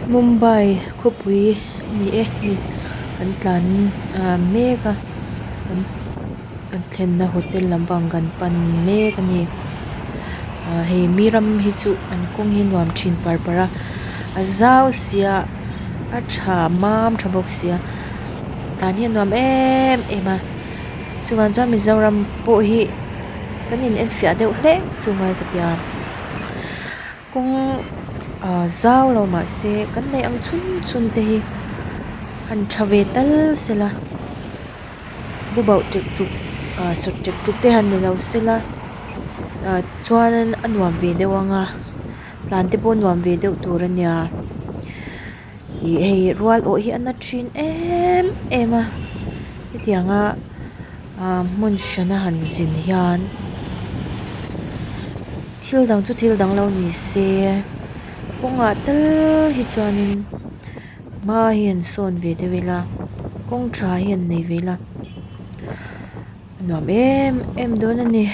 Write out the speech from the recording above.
Mumbai khawpui a ni e hei kan tlan ah mek a kan kan thlenna hotel lampang kan pan mek a ni ah hei mi ram hi chu an kawng hi a nuam thin par par a a zau sia a tha mam tha bawk sia tlan hi a nuam em em a chuvang chuan Mizoram pawh hi kan in enfiah deuh hlek chu ngai ka tia. Kawng ah zau lo mahse kan neih ang chhun chhun te hi han tha ve tal sela bu bauh tek tuk ah sawt tek tuk te han ni lo sela ah chuan a nuam ve deuh ang a tlan te pawh a nuam ve deuh tur a nia ih hei rual awh hi a na thin em em a hetiang a. Ahh hmun hrana han zin hian thil dang chu thil dang lo ni se kawngah tal hi chuanin hma hi an sawn ve deuh ila kawng tha hi an nei ve ila a nuam em em dawn a ni.